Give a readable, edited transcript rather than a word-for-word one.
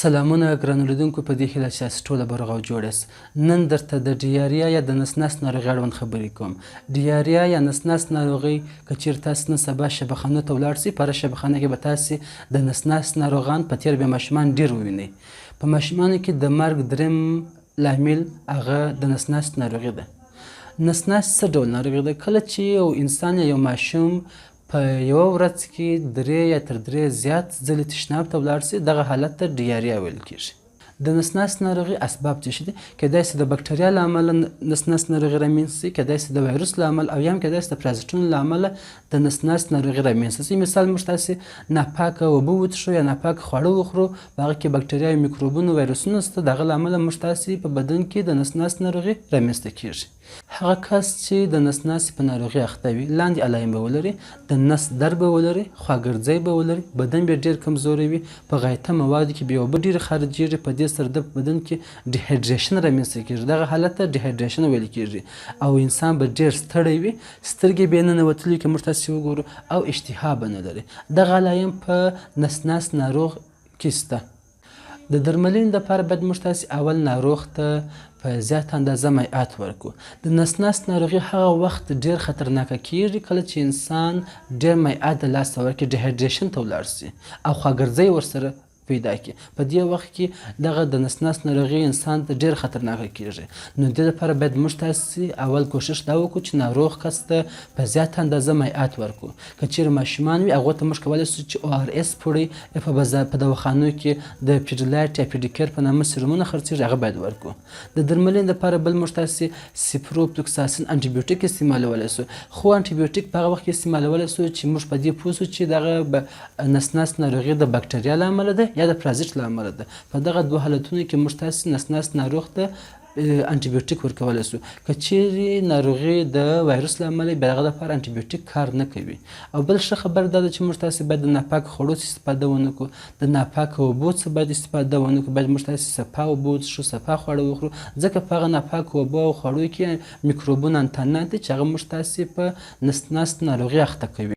سلامونه ګرانو لیدونکو، په دې هیله چې تاسو ټوله به روغ او جوړ یاست. نن درته د ډیاریا یا د نس ناست ناروغي اړوند خبرې کوم. ډیاریا یا نس ناست ناروغي، که چیرې تاسو نن سبا شبخانو ته ولاړ شئ، په هره شبخانه کې به تاسو د نس ناست ناروغان، په تېره بیا ماشومان، ډېر ووینئ. په ماشومانو کې د مرګ دریم لامل هغه د نس ناست ناروغي ده. نس ناست څه ډول ناروغي ده؟ کله چې یو انسان یا یو ماشوم په یوه ورځ کې درې یا تر درې زیات ځلې تشناب ته ولاړ شي، دغه حالت ته ډیاریا ویل کیږي. د نسناست ناروغي اسباب څه شي دي؟ کیدای شي د بکټریا له امله نسناست ناروغي رامنځته شي، کیدای شي د وایروس له امله، او یا هم کیدای شي د پرازیټونو له امله د نسناست ناروغي رامنځته شي. مثال، موږ تاسې ناپاکه اوبه وڅښو یا ناپاکه خواړه وخورو، په هغه کې بکټریا، میکروبونو، وایروسونه شته، د هغه له امله موږ تاسې په بدن کې د نسناست ناروغي رامنځته کیږي. هغه کس چې د نس ناستې په ناروغي اخته وي، لاندې علایم به ولري: د نس درد به ولري، خواګرځی به ولري، بدن به یې ډېر کمزوری وي، په غایطه موادو کې به یې اوبه ډېرې خارجېږي، په دې سره د په بدن کې ډیهایډریشن رامنځته کېږي، دغه حالت ته ډیهایډریشن ویل کېږي، او انسان به ډېر ستړی وي، سترګې به یې ننوتلې وي که موږ تاسې وګورو، او اشتها به نه لري. دغه علایم په نس ناست ناروغ کې شته. د درملنې لپاره باید موږ تاسې اول ناروغ ته په زیاته اندازه مایعات ورکړو. د نس ناست ناروغي هغه وخت ډیر خطرناکه کیږي کله چې انسان ډیر مایعات د لاسه ورکړي، ډیهایډریشن ته ولاړ شي او خواګرځی ورسره پیدا کړي. په دې وخت کې دغه د نس ناست ناروغي انسان ته ډیر خطرناکه کیږي. نو دې لپاره باید موږ تاسې اول کوشش دا وکړو چې ناروغ کس ته په زیاته اندازه مایعات ورکړو. که چیرې ماشومان وي، هغو ته موږ کولی شو چې او آر اس پوړی یا په بازار په دواخانو کې د پیډلایټ یا پیډیکیر په نامه سیرومونه خرڅیږي، هغه باید ورکړو. د درملنې لپاره بل موږ تاسې سیپروفلوکساسین انټي بیوټیک استعمالولی شو، خو انټي بیوټیک په هغه وخت کې استعمالولی شو چې موږ په دې پوه شو چې دغه نس ناست ناروغي د بکټریا له امله ده یا د پرازیټ له امله ده. په دغه دوه حالتونو کې موږ تاسې نس ناست ناروغ ته انټي بیوټیک ورکولی شو. که چیرې ناروغي د وایروس له امله، بیا هغه لپاره انټي بیوټیک کار نه کوي. او بل ښه خبر دا ده چې موږ تاسې باید د ناپاکو خوړو څخه استفاده ونه کړو، د ناپاکو اوبو څخه باید استفاده ونه کړو. باید موږ تاسې صفا اوبه وڅښو، صفا خواړه وخورو، ځکه په هغه ناپاکو اوبو او خوړو کې میکروبونه، انتانات دي چې هغه موږ تاسې په نس ناست ناروغي اخته کوي.